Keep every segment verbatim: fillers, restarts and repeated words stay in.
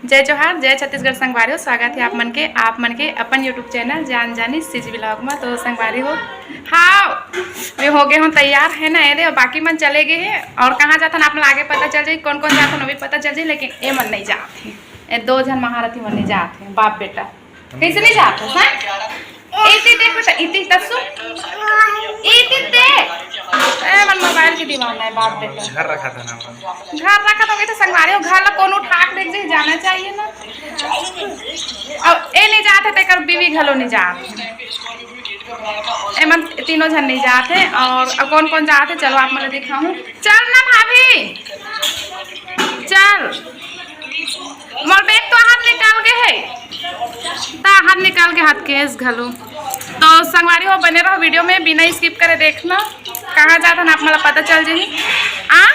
जय जोहार, जय छत्तीसगढ़ संगवारी हो। स्वागत हे आप मन के, आप मन के अपन YouTube चैनल जान जानी CG vlog में। तो संगवारी हो, हाँ, मैं हो गए हूँ तैयार, है ना। ये दे, बाकी मन चले गए हैं और कहाँ जाथन आप मन आगे पता चल जाही, कौन कौन जाथन वो भी पता चल जाही, लेकिन ये मन नहीं जात हे। ये दो झन महारथी मन नहीं जात हे, बाप बेटा। कैसे नहीं जात हे, हाँ? इति देख बेटा, इति तसु। इति दे। ए, मन मोबाइल के दीवाना है बाप बेटा। घर रखा था ना अपन। घर रखा था, तो संगवारी हो, घर ला कौन उठा के लेके जाना चाहिए ना। अब ए नहीं जात हे, तेकर बीवी घलो नहीं जात हे। ए मन तीनों झन नहीं जात हे। और अब कौन कौन जात हे, चलो आप मन दिखाऊं। चल ना भाभी, चल। मोर बैग तो हाथ निकाल के है, ता हाथ निकाल के हाथ केस घलो। तो संगवारी हो, बने रहो वीडियो में, बिना स्किप करे देखना। कहाँ जाथन आप मन ला पता चल जाही। आ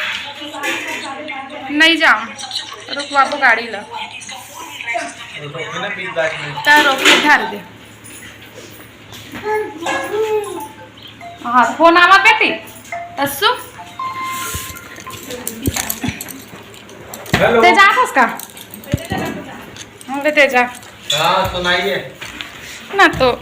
नहीं जाओ, रुकवाबो गाड़ी ला। तो रोक के धर दे। हाँ, फोन आवा बेटी। तस्सु, हेलो। तेजा, आवास का? हाँ, ले तेजा। हाँ, सुनाइए। ना तो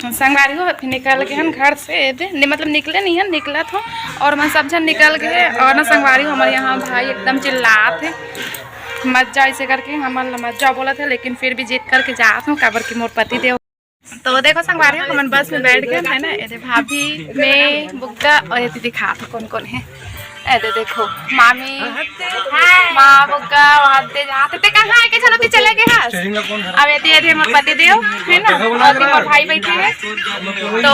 संगवारी हो, अभी निकल गए हन घर से, ए दे, नि-, मतलब निकले नहीं हन, निकलत हो। और मन सब झन निकल गए। और ना संगवारी हो, हमारे यहाँ भाई एकदम चिल्लात हे, मत जा ऐसे करके, हमन ला मत जाओ बोलत हे, लेकिन फिर भी जिद करके जात हो, काबर कि मोर पति देव। तो देखो संगवारी हो, हमन बस में बैठ गए है ना, ए दे भाभी, मैं, बुग्गा और ये दीदी खात हो कौन कौन है। ए दे देखो, मामी, माँ, बुग्गा, वहाँ दे जाते, ते कहाँ है, के चलो, ते चले गए हस। अब ये दे, ये दे, मोर पति देव, है ना, और ये मोर भाई बैठे हैं। तो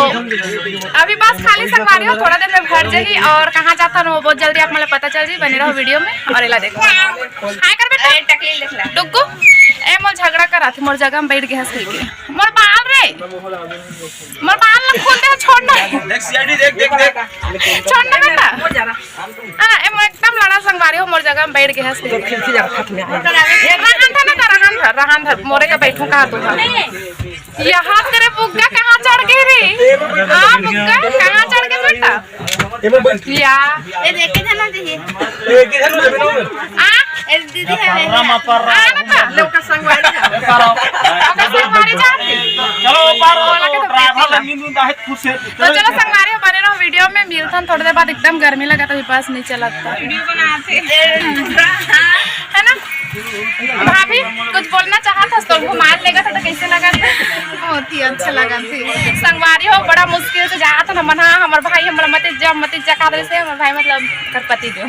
अभी बस खाली संगवारी हो, थोड़ा देर में भर जाही और कहाँ जाथन वो बहुत जल्दी आप मन ला पता चल जाही। बने रहो वीडियो में। और एला देखो, हाय कर बेटा, टुक्कू, ए मोर झगड़ा कराथे, मोर जगह में बैठ गए हस के। मोर बाल रे, मोर बाल ला खोल दे, छोड़ ना। देख, CID देख, देख, देख। छोड़ ना बेटा। हाँ, ए मोर एकदम लड़ा संगवारी हो, मोर जगह में बैठ गए हस। रहन था ना, रहन था, रहन था, मोरे का बैठू कहा तू था। यहाँ तेरे बुग्गा कहाँ चढ़ गए रे? हाँ, बुग्गा कहाँ चढ़ गए बेटा? एमे बैठ। या। ए, देखे थे ना, देखिए। ए, किधर में देखे ना? आ? ए, दीदी है, है। आ, ना, लोग का संगवारी है। ओकर संगवारी जाती। चलो, ऊपर बोला के तो ड्राइवर बैठी ला। नींद उंद आहे खुश है। तो चलो, संगवारी हो, बने रहो वीडियो में, मिलथन थोड़ी देर बाद। एकदम गर्मी लगा, तभी बस नहीं चलत। वीडियो बनाते। है ना? भाभी, कुछ बोलना चाहत हस तो घुमा लेगा था तो कैसे लगा था? बहुत ही अच्छा लगा था। संगवारी हो, बड़ा मुश्किल से जात हन हमन, हाँ, हमर भाई हमर मते जब मते जका दे से हमर भाई मतलब कर पति देव।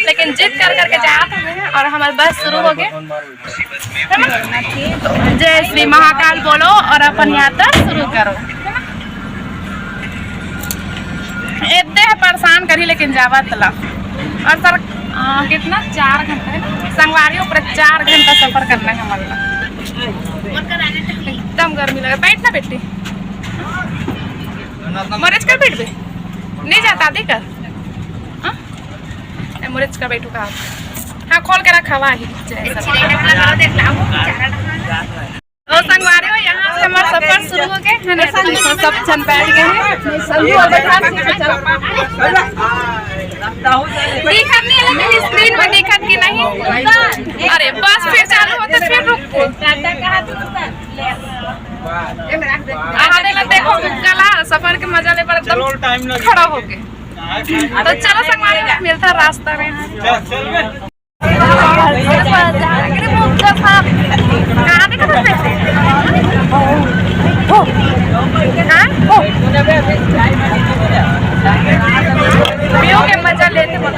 लेकिन जिद कर करके जात हन और हमर बस शुरू हो गए। जय श्री महाकाल बोलो और अपन यात्रा शुरू करो। एते ह परेशान करी लेकिन जावत ला। और सर, आ, कितना, चार घंटा है ना, संगवारी ऊपर चार घंटा सफर करना है हमन ला। एकदम गर्मी लगे। बैठ ना बेटी, मरेज कर बैठ बे, नहीं जाता आदि कर। हाँ? ए, मरेज कर बैठू का। हाँ, खोल के रखा हुआ ही। जय सर। तो संगवारी हो, यहाँ से हमारा सफर शुरू हो गए है ना, तो सब जन बैठ गए हैं। संजू और बैठा, ठीक है, चलो। दिखत नहीं है, लेकिन स्क्रीन में दिखत कि नहीं। अरे, बस फिर चालू होते, फिर रुकते। आहा, देला देखो, कला सफर के मजा ले पर एकदम खड़ा होके। तो चलो संगवारी हो, मिलता रास्ता में। कहाँ देखा था? हाँ? व्यू के मजा लेते मत।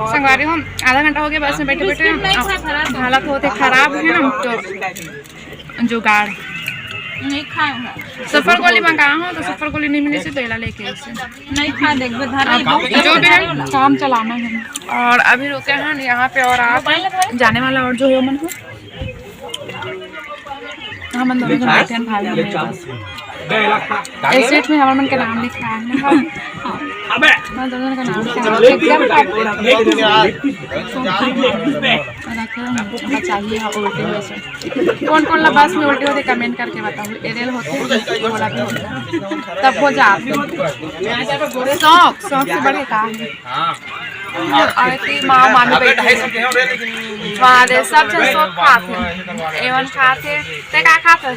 संगवारी हो, आधा घंटा हो गया बस में बैठे बैठे। हालत होते खराब है ना, तो जुगाड़। नहीं खाए हैं। सफर गोली मंगाए हों तो सफर गोली नहीं मिली, से तो एला लेके आइस। नहीं खा, देखबे, धर ले। जो भी है, काम चलाना है। और अभी रुके हैं यहाँ पे और आप जाने वाला और जो है मन को, हमन दोनों जन बैठे हैं भाई बहन। इस सीट में हमर मन के नाम लिखा है। हमन दोनों जन का नाम लिखा है। एकदम रखे हैं, बचा लिए हैं उल्टे हुए से। कौन कौन ला बस में उल्टे होते, comment करके बताओ। एरियल होते हैं, बोला भी होता है। तब हो जाते हैं। शौक, शौक से बढ़ के का है। और इतनी माँ मामी बैठी है। वहाँ दे सब झन सब खात है। एवन खात है। ते का खात है?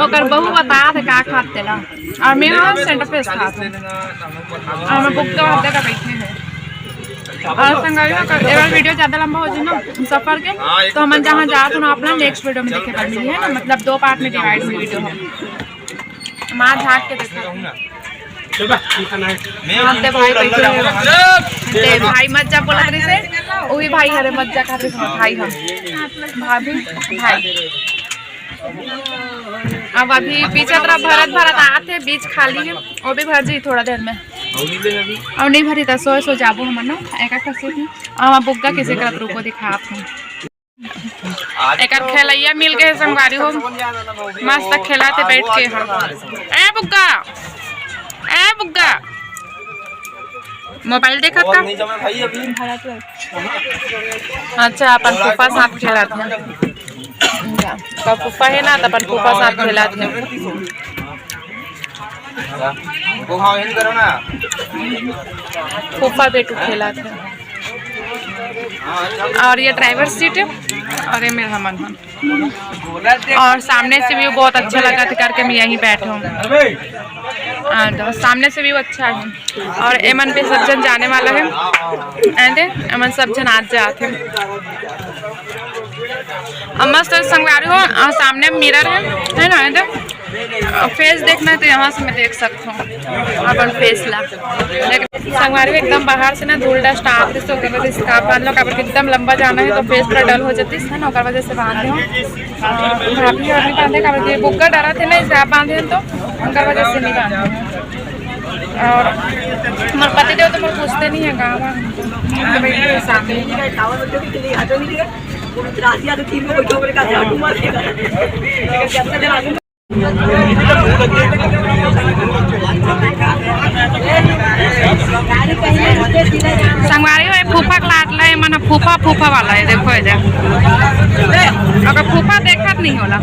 ओकर बहू बता थे का खात तेला। और मैं हाँ सेंटर पे खात हूँ। और मैं बुक का हफ्ते का बैठे हैं। और संगवारी हो, अगर video ज्यादा लंबा हो जाए ना सफर के, तो हमन जहाँ जात हन, आप लोग next video में देखे बर मिली है ना, मतलब दो part में divide हुई video है। माँ झाँक के देखो। हम ते भाई बैठे हैं। ते भाई मत जा बोलत रहिसे, वही भाई हरे मत जा कहत रहिसे, भाई हम भाभी भाई। अब अभी पीछे तरफ भरत भरत आत हे, बीच खाली है, वो भी भर जाही थोड़ा देर में। और नहीं भरी त सोए सो जाबो हमन ना, एक एक सीट में। और हम बुग्गा किसे करत रुको दिखात हूँ। एकर खेलैया मिल गए संगवारी हो, मस्त खेलत हे बैठ के। हम ए बुग्गा, ए बुग्गा, मोबाइल देखत का? अच्छा, अपन फूफा साथ खेलत हे। का फूफा है ना, त अपन फूफा साथ खेलत हे। फूफा बेटू खेलत हे। और ये driver seat है और ये मेरा मन है। और सामने से view बहुत अच्छा लगा था करके मैं यहीं बैठे हूँ। हाँ, तो सामने से view अच्छा है। और एमन पे सब जन जाने वाला है। एंदे एमन सब जन आज जात है। अब मस्त संगवारी हो, और सामने mirror है, है ना? एंदे face देखना है तो यहाँ से मैं देख सकता हूँ अपन face ला। लेकिन संगवारी एकदम बाहर से ना धूल dust आत रहिस, ओकर वजह से scarf बांध लो, काबर कि एकदम लंबा जाना है तो face पूरा dull हो जातिस, है ना, ओकर वजह से बांधे हो। अ, भाभी और नहीं बांधे, काबर कि बुग्गा डरत हे ना, scarf बांधे हैं तो ओकर वजह से नहीं बांधे हैं। और हमारे पति देव तो मोर पूछते नहीं है, गाँव में तो बैठे हैं सामने। संगवारी हो, फूफा के लाडला है, मन फूफा, फूफा वाला है, देखो एजा। अगर फूफा देखत नहीं होला।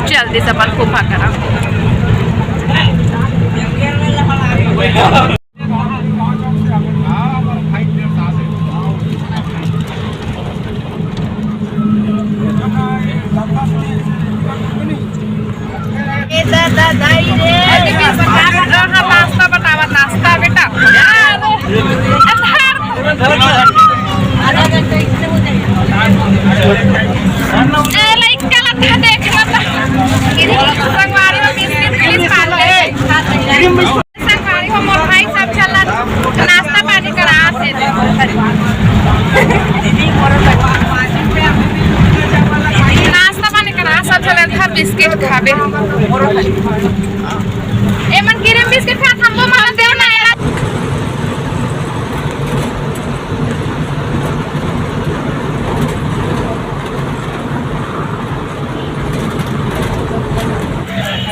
चल दिस अपन फूफा करा। ए दा, दा, दाई रे। अरे, बीस बता, हाँ, नाश्ता बतावा, नाश्ता बेटा। अरे, आधा घंटा इससे हो जाएगा। ए, लाइक का लता देख, लता। संगवारी में बिस्किट, पुलिस पाल ले। संगवारी हो, मोर भाई सब चलत नाश्ता पानी करा से। नाश्ता पानी करा सब चलत, हर बिस्किट खाबे। एमन क्रीम बिस्किट खात, हमको मार देव ना यार।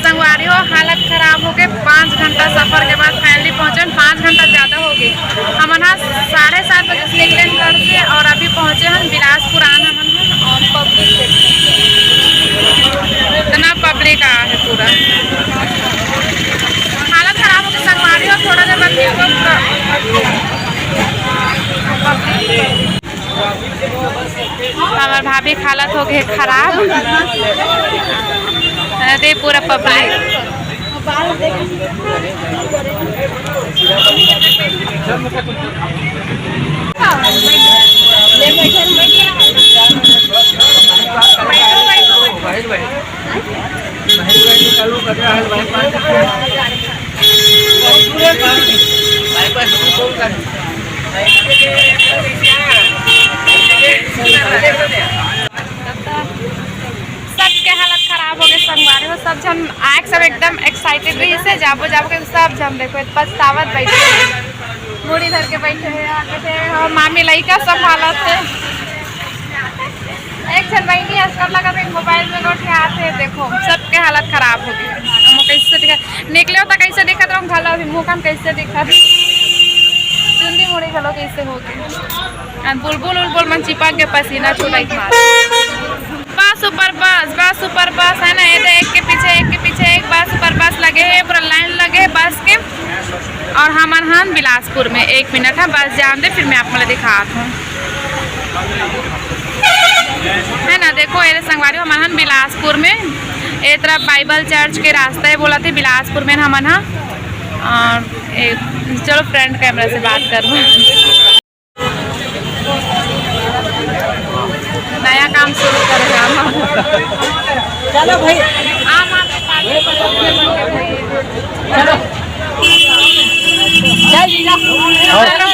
संगवारी हो, हालत खराब हो गए। पाँच घंटा सफर के बाद finally पहुंचन। पाँच घंटा ज्यादा हो गए। हमन हा साढ़े सात बजे से निकले घर से और अभी पहुंचे हम बिलासपुर आन हमन हा। और पब्लिक देखो, इतना पब्लिक आया है पूरा। हालत खराब हो गई संगवारी हो, थोड़ा देर बाद फिर वो पूरा पब्लिक। हमर भाभी के हालत हो गए खराब। अरे पूरा पब्लिक। सब झन आए के सब एकदम excited रहिसे, जाबो जाबो के सब झन देखो पछतावत बैठे हे, मुड़ी धर के बैठे हे। यहाँ के थे और मामी लइका सब हालत हे। एक झन बहिनी आजकल लगा थे मोबाइल में गोठियात हे, देखो सबके हालत खराब हो गई। हम कैसे दिखा निकले हो तो कैसे दिखत रहूँ, घलो अभी मुँह कान कैसे दिखत, चुंदी मुड़ी घलो कैसे हो गई। आ बुलबुल उलबुल मन चिपक के पसीना छुड़ाई मार। बस ऊपर बस, बस ऊपर बस है ना, ये तो एक के पीछे एक के पीछे एक बस ऊपर बस लगे है, पूरा लाइन लगे है बस के। और हमन हन बिलासपुर में, एक मिनट है बस जान दे, फिर मैं आप मन ला दिखात हूँ, है ना। देखो ये रे संगवारी, हमन हन बिलासपुर में, ये तरफ बाइबल चर्च के रास्ता है बोला थे बिलासपुर में हमन हा। और ए, चलो फ्रंट कैमरा से बात करबो। नया काम शुरू करेगा हम। चलो भाई। आम आदमी पार्टी को सबसे बन के भाई। चलो। जय श्री राम। चलो।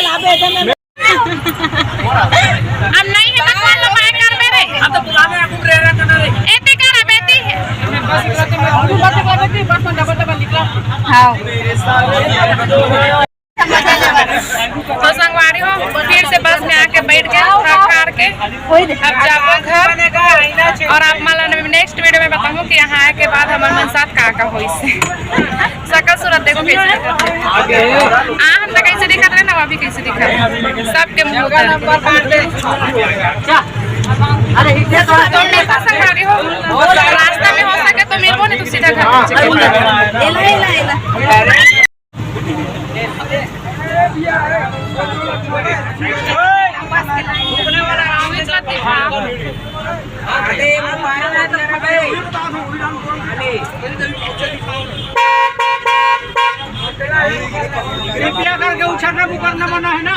अब नहीं है तो कौन लो पाए कर मेरे? अब तो बुलाने आपको प्रेरणा करना रे। एते कर अब एते। हाँ। तो संगवारी हो, फिर से बस में आके बैठ गए, थक हार के। अब जाबो घर और आप मन ला नेक्स्ट वीडियो में बताऊँ कि यहाँ आए के बाद हमर मन साथ का का होइस हे। सकल सूरत देखो कैसे दिखत हे। आ हम तो कैसे दिखत रहे ना, अभी कैसे दिखत रहे, सबके मुँह उतर गए। तो मिलता संगवारी हो, रास्ता में हो सके तो मिलबो, नहीं तो सीधा घर पहुँचे। कृपया करके उछलना उछलना मना है ना।